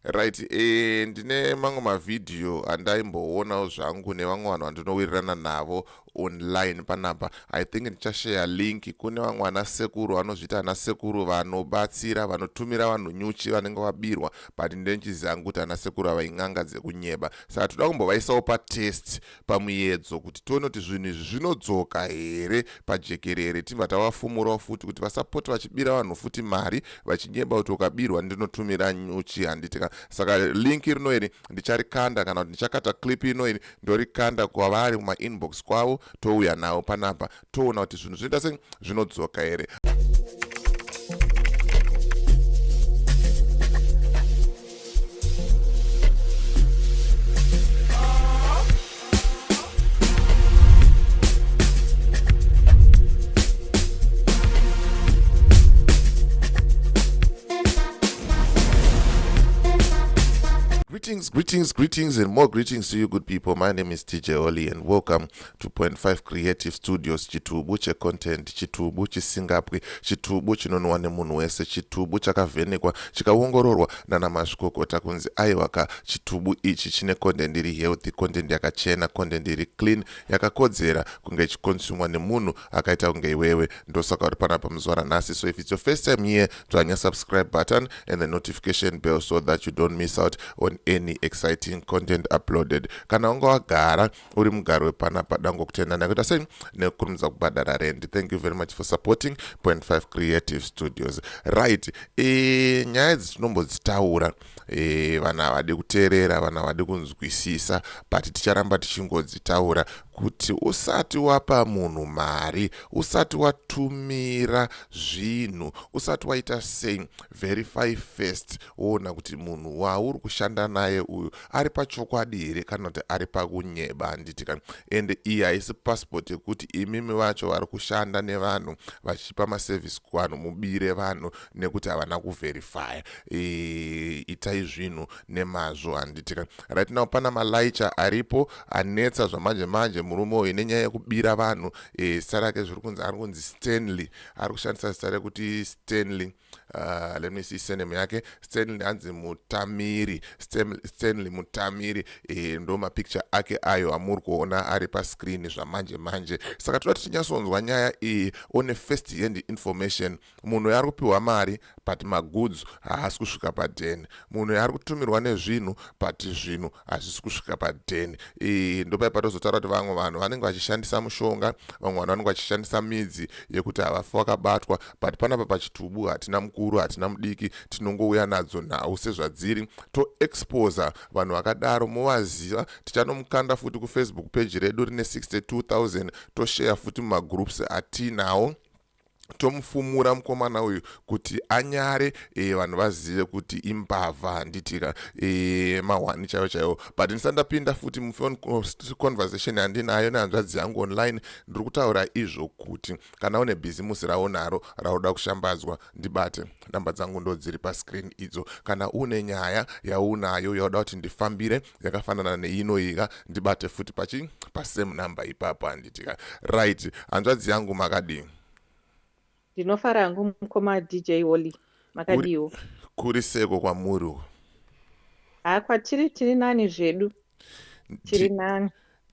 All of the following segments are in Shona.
Right, ndine mamwe mavhidhiyo andaimboonawo zvangu nevamwe vanhu vandinowirirana navo online panapa. I think ndichasheya link kune vamwe ana sekuru vanozviita ana sekuru vanobatsira, vanotumira vanhu nyuchi vanenge vabirwa, but ndenchiziva hangu kuti ana sekuru ava in'anga dzekunyeba. Saka toda kumbovaisawo patest, pamuyedzo, kuti tione kuti zvinhu izvi zvinodzoka here pajekerere. Tibva tavafumurawo futi kuti vasapoti vachibira vanhu futi mari, vachinyeba kuti ukabirwa ndinotumira nyuchi, handiti ka? Saka link rino iri ndicharikanda, kana kuti ndichakata clip ino iri ndorikanda kwavari mumainbox kwavo, touya navo panapa, toona kuti zvinhu zvinoita sei, zvinodzoka here. Greetings, greetings, greetings, and more greetings to you, good people. My name is DJ Oli, and welcome to Point 5 Creative Studios. Chitubu checontent, chitubu chisingapwi, chitubu chinonwa nemunhu wese, chitubu chakavhenekwa, chikaongororwa nana mazvikokota kunzi aiwaka, chitubu ichi chine content iri healthy, content yakachena, content iri clean, yakakodzera kunge ichikonsumwa nemunhu akaita kunge iwewe. Ndosaka uri panapa muzuva ranhasi. So if it's your first time here, dzvanya subscribe button and the notification bell so that you don't miss out on any exciting content uploaded. Kana unga wagara uri mugari wepanapa, dangokutenda nekuita sei nekukurumidza kubhadhara rent. Thank you very much for supporting Point 5 Creative Studios. Right, nyaya idzi tinombodzitaura, vanhu havadi kuteerera, vanhu havadi kunzwisisa, but ticharamba tichingodzitaura kuti usati wapa munhu mari, usati watumira zvinhu, usati waita sei, verify first, woona kuti munhu wauri kushanda naye uyu ari pachokwadi here kana kuti ari pakunyeba, handiti ka? Ende iyi haisi passport yekuti imimi vacho vari kushanda nevanhu vachipa maservice kuvanhu mubire vanhu nekuti havana kuverifya. Itai zvinhu nemazvo, handiti ka? Right now pana malaicha aripo anetsa zvamanje manje, murume uyu, nenyaya yekubira vanhu. Zita rake zviri kunzi ari kunzi Stanley, ari kushandisa zita rekuti Stanley. Let me see surname yake. Stanley, hanzi Mutamiri, Stanley Mutamiri. Ndo mapicture ake ayo amuri kuona ari pascreen zvamanje manje. Saka toda tichinyatsonzwa nyaya iyi one first hand information. Munhu ari kupiwa mari but magoods haasi kusvika padheni, munhu ari kutumirwa nezvinhu but zvinhu hazvisi kusvika padheni. Ndopai patozotaura kuti vamwe vanhu vanenge vachishandisa mushonga, vamwe vanhu vanenge vachishandisa midzi yekuti havafi vakabatwa. But panapa pachitubu hatina mukuru, hatina mudiki, tinongouya nadzo nhau sezvadziri, toexposa vanhu vakadaro. Muvaziva, tichanomukanda futi kuFacebook page redu rine 62,000, tosheya futi mumagroups atinawo, tomufumura mukomana uyu kuti anyare, vanhu vazive kuti imbavha, handitika? Mahwani chaiwo chaiwo. But ndisati ndapinda futi muphone conversation yandinayo nehanzvadzi yangu online, ndiri kutaura izvo kuti kana une bhizimusi raunaro rauda kushambadzwa, ndibate. Namba dzangu ndo dziri pascreen idzo. Kana une nyaya yaunayo yauda kuti ndifambire yakafanana neinoika, ndibate futi pachi pasame number ipapo, handitika? Right, hanzvadzi yangu, makadii? Ndinofara hangu, mukoma DJ Wally, makadiwo? Kuri seko kwamuri uko? Ha, kwatiri tiri nani zvedu, tiri nani.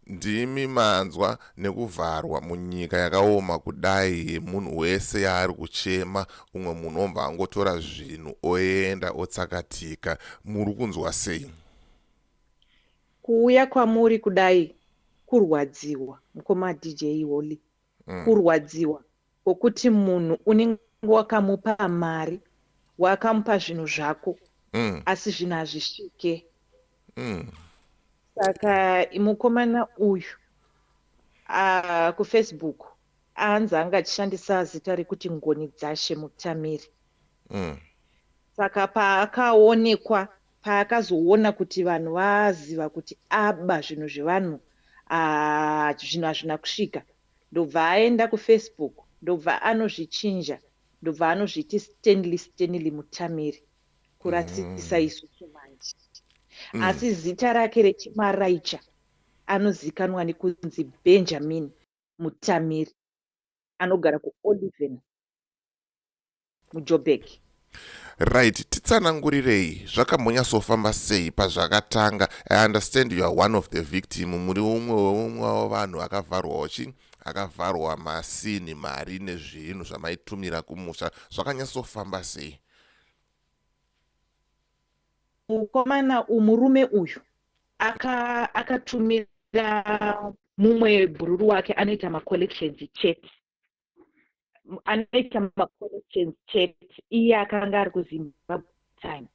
Ndimi manzwa nekuvharwa munyika yakaoma kudai, munhu wese yaari kuchema, umwe munhu obva angotora zvinhu oenda otsakatika. Muri kunzwa sei? Kuuya kwamuri kudai kurwadziwa, mukoma DJ Wally. Kurwadziwa kwokuti munhu unenge wakamupa mari, wakamupa zvinhu zvako, asi zvinhu hazvisvike. Saka mukomana uyu kuFacebook aanzi anga achishandisa zita rekuti Ngoni Dzashe Mutamiri. Saka paakaonekwa, paakazoona kuti vanhu vaziva kuti aba zvinhu zvevanhu, zvinhu hazvina kusvika, ndobva aenda kuFacebook, ndobva anozvichinja, ndobva anozviti Stanley, Stanley Mutamiri, kurasisa isusu manje. Asi zita rake rechimaraicha anozikanwa nekunzi Benjamin Mutamiri, anogara kuOliven, muJoburg. Right, titsanangurirei zvakambonyatsofamba sei pazvakatanga. I understand you are one of the victim, muri umwe weumwe wavanhu akavharwawo chi akavharwa masini, mari nezvinhu zvamaitumira kumusha. Zvakanyatsofamba sei? Mukomana, murume uyu akatumira mumwe bhururu wake anoita macollections chete, anoita macollections chete. Iye akanga ari kuZimbabwe time.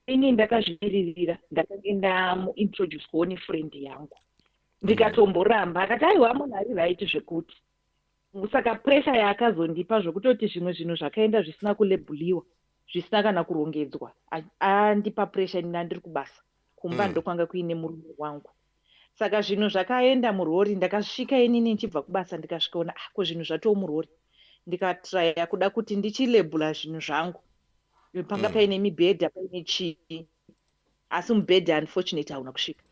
Ini ndakazvimiririra, ndakange ndamuintroducewo nefriend yangu. Ndikatomboramba, akati, "Aiwa, munhu ari right." Zvekuti saka pressure yaakazondipa zvokutoti zvimwe zvinhu zvakaenda zvisina kulabeliwa, zvisina kana kurongedzwa. Andipa pressure, ini ndandiri kubasa kumba. Ndokwanga kuine murume wangu. Saka zvinhu zvakaenda murori. Ndakasvika inini ndichibva kubasa, ndikasvikaona, ah, ko zvinhu zvatoo murori. Ndikatraya kuda kuti ndichilabela zvinhu zvangu. Panga paine mibhedha, paine chii, asi mubhedha unfortunately hauna kusvika.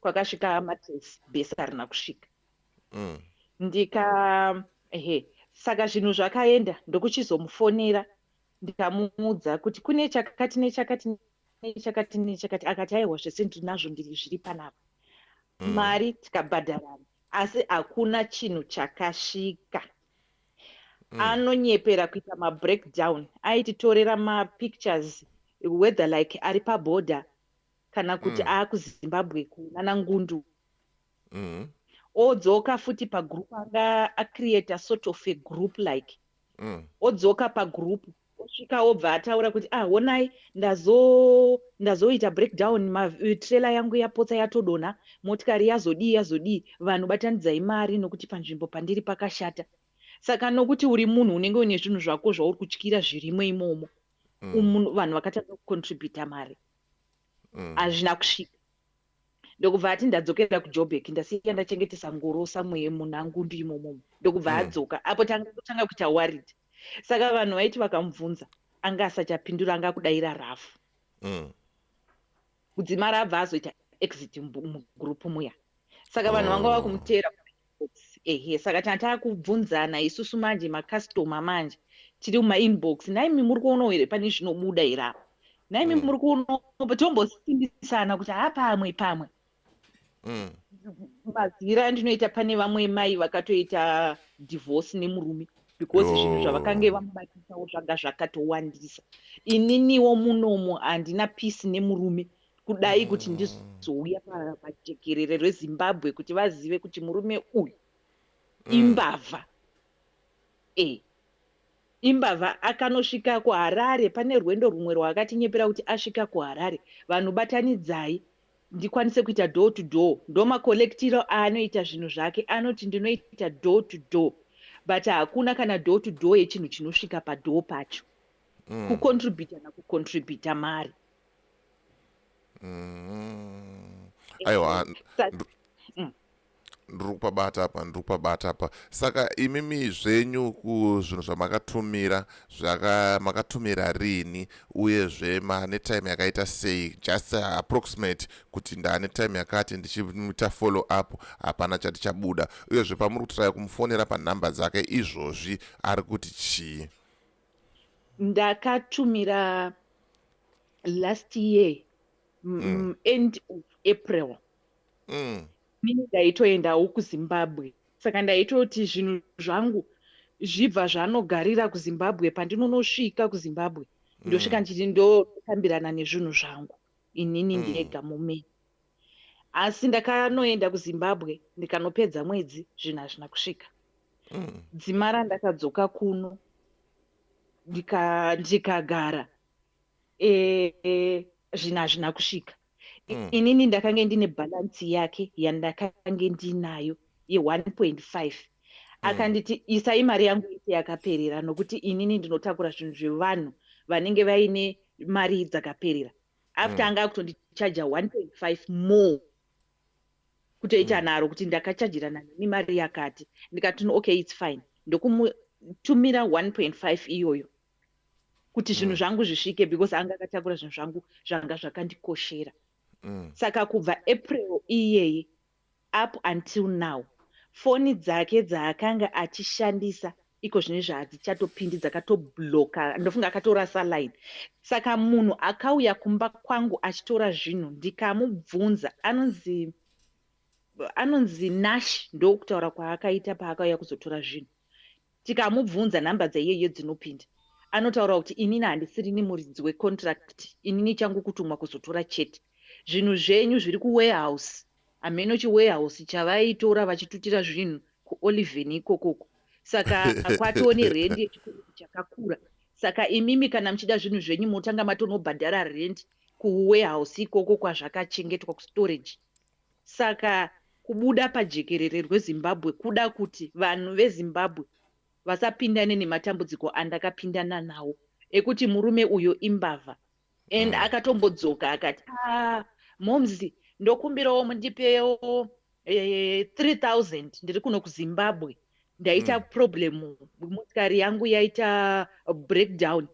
Kwakasvika mattress base, harina kusvika. Ndika ehe, saka zvinhu zvakaenda. Ndokuchizomufonera, ndikamuudza kuti kune chakati nechakati nechakati nechakati. Akati, "Aiwa, zvese ndinazvo, ndiri zviri panapa." Mari tikabhadharana, asi hakuna chinhu chakasvika. Anonyepera kuita mabreakdown, aititorera mapictures, whether like ari pabhodha kana kuti aakuZimbabwe kunana Ngundu. Odzoka futi pagroup, anga acreata sort of a group like. Odzoka pagroup, osvika, obva ataura kuti, "Ah, honai, ndazoita breakdown, trailer yangu yapotsa yatodonha, motikari yazodii yazodii, vanhu batanidzai mari nokuti panzvimbo pandiri pakashata." Saka nokuti uri munhu unenge uine zvinhu zvako zvauri kutyira zvirimo imomo, vanhu vakatanga kucontributa mari. Hazvina kusvika. Ndokubva ati, "Ndadzokera kuJobek, ndasiya ndachengetesa ngoro somewhere munaNgundu imomomo." Ndokubva adzoka apo tanga totanga kuita worried. Saka vanhu vaiti vakamubvunza, anga asachapindura, anga kudayira rafu. Kudzimara abva azoita exit mugroup muya. Saka vanhu vanga vakumutera. Ehe, saka tanga taakubvunzana isusu manje, macustomer manje tiri mumainbox, "Naimi muri kuonawo here pane zvinobuda here apa? Naimi muri kuonawo?" Tombosimbisana kuti ha, pamwe pamwe. Maziviro andinoita, pane vamwe mai vakatoita divorce nemurume because zvinhu zvavakange vamubatisawo zvanga zvakatowandisa. Ininiwo munomo handina peace nemurume, kudai kuti ndizouya pajekerere reZimbabwe kuti vazive kuti murume uyu imbavha, e imbavha. Akanosvika kuHarare, pane rwendo rumwe rwaakatinyepera kuti asvika kuHarare, "Vanhu batanidzai ndikwanise kuita door to door." Ndo macollectiro aanoita zvinhu zvake. Anoti, "Ndinoita door to door," but hakuna kana door to door yechinhu chinosvika padoor pacho. Kucontributa nakucontributa mari. Aiwa, ndiri kupabata apa, ndiri kupabata apa. Saka imimi zvenyu, kuzvinhu zvamakatumira, makatumira rini, uyezve mane time yakaita sei, just approximate, kuti ndaane time yakati ndichiita follow up, hapana chati chabuda? Uyezve pamuri kutraya kumufonera panhamba dzake izvozvi, ari kuti chii? Ndakatumira last year, end of April. Inini ndaitoendawo kuZimbabwe, saka ndaitoti zvinhu zvangu zvibva zvanogarira kuZimbabwe. Pandinonosvika kuZimbabwe, ndosvika ndichiti ndotambirana nezvinhu zvangu inini ndega mumeni. Asi ndakanoenda kuZimbabwe, ndikanopedza mwedzi, zvinhu hazvina kusvika. Dzimara ndakadzoka kuno, ndikagara, zvinhu hazvina kusvika. Inini ndakange ndine balance yake yandakange ndinayo ye1.5. Akanditi, "Isai mari yangu ise yakaperera, nokuti inini ndinotakura zvinhu zvevanhu vanenge vaine mari dzakaperera." After anga akutondichaja 1.5 more, kutoita nharo kuti ndakachajirana nemi mari yakati. Ndikati, "No, okay, it's fine." Ndokumutumira 1.5 iyoyo kuti zvinhu zvangu zvisvike, because anga akatakura zvinhu zvangu zvanga zvakandikoshera. Saka kubva April iyeye up until now, foni dzake dzaakanga achishandisa Iko zvinezvi hadzichatopindi, dzakatobloka. Ndofunga akatorasa line. Saka munhu akauya kumba kwangu achitora zvinhu, ndikamubvunza, anonzi Nash, ndokutaura kwaakaita paakauya kuzotora zvinhu. Tikamubvunza nhamba dzaiyeyo dzinopinda, anotaura kuti, "Inini handisirini muridzi wecontract. Inini changu kutumwa kuzotora chete. Zvinhu zvenyu zviri kuwarehouse." Hameno chiwarehouse chavaitora vachitutira zvinhu kuOliven ikokoko. Saka kwatoo nerendi yechikwereti chakakura. Saka imimi kana muchida zvinhu zvenyu, motanga matonobhadhara rent kuwarehouse ikoko kwazvakachengetwa, kustorage. Saka kubuda pajekerere rweZimbabwe kuda kuti vanhu veZimbabwe vasapindane nematambudziko andakapindana nawo, ekuti murume uyo imbavha. And akatombodzoka akati, "Ah, momzi, ndokumbirawo mundipewo 3000. Ndiri kuno kuZimbabwe, ndaita problem, motikari yangu yaita breakdown."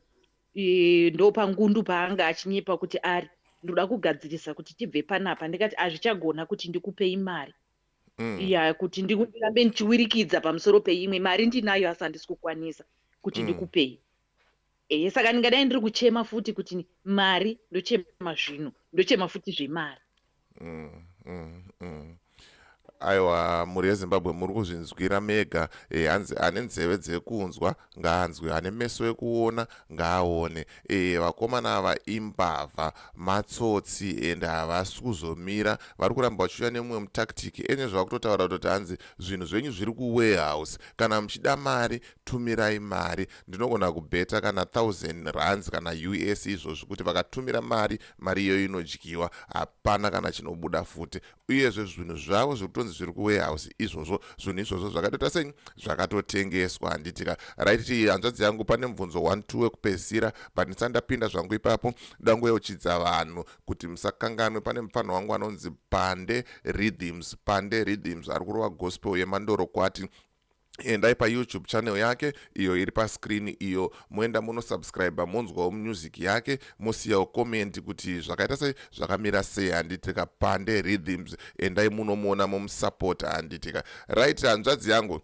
Ndo pangundu paanga achinyepa kuti ari ndoda kugadzirisa kuti tibve panapa. Ndikati hazvichagona kuti ndikupei mari ya kuti ndirambe ndichiwirikidza pamusoro peimwe mari. Ndinayo, asi handisi kukwanisa kuti ndikupei. Saka ndingadai ndiri kuchema futi kuti mari, ndochema zvinhu, ndochema futi zvemari. Aiwa, mhuri yeZimbabwe, muri kuzvinzwira mega. Hanzi ane nzeve dzekunzwa ngaanzwe, ane meso ekuona ngaaone. Vakomana ava imbavha, matsotsi, ende havasi kuzomira. Vari kuramba vachiuya nemumwe mutactic ene zvava kutotaura kutoti hanzi zvinhu zvenyu zviri kuwarehouse, kana muchida mari tumirai mari. Ndinogona kubheta kana 1000 rands kana US izvozvi kuti vakatumira mari, mari iyoyo inodyiwa, hapana kana chinobuda futi. Uyezve zvinhu zvavo zviri kutonzi zviri kuwarehouse izvozvo, zvinhu izvozvo zvakatoita sei? Zvakatotengeswa, handitika? Right, hanzvadzi yangu, pane mubvunzo 1 2 wekupedzisira, but ndisati ndapinda zvangu ipapo, dangoyeuchidza vanhu kuti musakanganwe, pane mufana wangu anonzi Pande Rhythms. Pande Rhythms ari kurova gospel yemandorokwati. Endai paYouTube channel yake iyo iri pascreen iyo, moenda munosubscribe, monzwawo music yake, mosiyawo comment kuti zvakaita sei, zvakamira sei, handitika? Pande Rhythms, endai munomuona, mumusapota, handitika? Right, hanzvadzi yangu,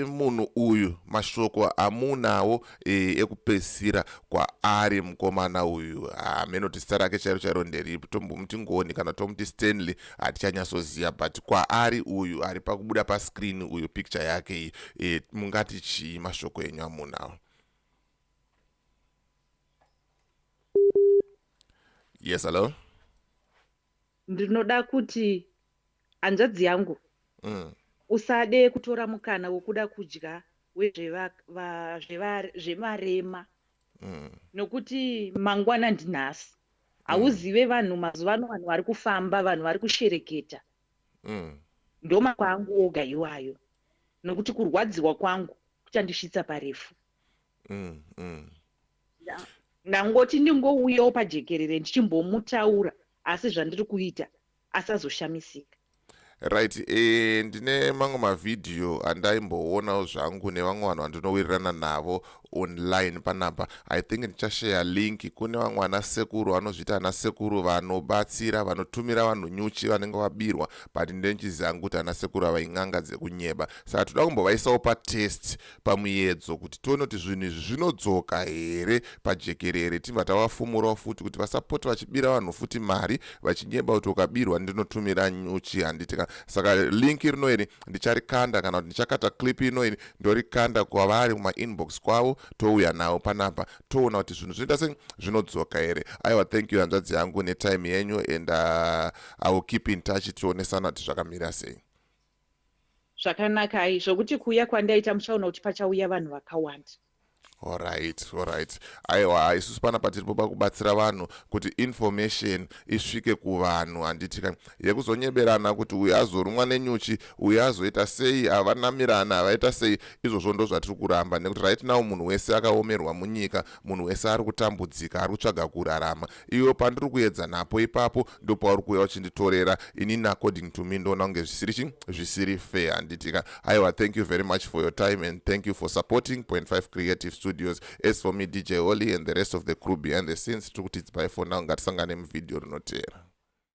munhu uyu, mashoko amunawo ekupedzisira kwaari mukomana uyu? Hamenoti zita rake chairo chairo nderipi, tombomuti Ngoni kana tomuti Stanley, hatichanyatsoziva, but kwaari uyu ari pakubuda pascreen uyu, picture yake iyi, mungati chii? Mashoko enyu amunawo? Yes, hello? Ndinoda kuti hanzvadzi yangu, usade kutora mukana wokuda kudya zvevarema, nokuti mangwana ndinhasi. Hauzive vanhu mazuva ano, vanhu vari kufamba, vanhu vari kushereketa. Ndomako angu oga iwayo, nokuti kurwadziwa kwangu kuchandisvitsa parefu. Ndangoti ndingouyawo pajekerere ndichimbomutaura, asi zvandiri kuita asazoshamisika. Right, ndine mamwe mavhidhiyo andaimboonawo zvangu nevamwe vanhu vandinowirirana navo online panapa. I think ndichasheya link. Kune vamwe ana sekuru vanozviita ana sekuru vanobatsira, vanotumira vanhu nyuchi vanenge vabirwa, but ndenchiziva hangu kuti ana sekuru ava in'anga dzekunyeba. Saka toda kumbovaisawo patest, pamuedzo, kuti tione kuti zvinhu izvi zvinodzoka here pajekerere. Tibva tavafumurawo futi kuti vasapoti vachibira vanhu futi mari, vachinyeba kuti ukabirwa ndinotumira nyuchi, handitika? Saka link rino iri ndicharikanda, kana kuti ndichakata clip ino iri, ndorikanda kwavari kumainbox kwavo, touya navo panapa, toona kuti zvinhu zvinoita sei, zvinodzoka here. Aiwa, thank you, hanzvadzi yangu, netime yenyu, and I will keep in touch, tionesana kuti zvakamira sei. Zvakanakai zvokuti kuuya kwandaita, muchaona kuti pachauya vanhu vakawanda. Alright, aiwa, isusu panapa tiripo pakubatsira vanhu kuti information isvike kuvanhu, handitika? Yekuzonyeberana kuti uyu azorumwa nenyuchi, uyu azoita sei, havanamirana, havaita sei, izvozvo ndo zvatiri kuramba, nekuti right now munhu wese akaomerwa munyika, munhu wese ari kutambudzika, ari kutsvaga kurarama. Iwe pandiri kuedza napo ipapo, ndopauri kuuya uchinditorera inini. According to me, ndoona kunge zvisiri chi zvisiri fair, handitika? Aiwa, thank you very much for your time and thank you for supporting Point 5 Creative Studios. As for me, DJ Holly, and the rest of the crew behind the scenes, tiri kuti bye for now. Ngatisangane muvhidhiyo rinoteera.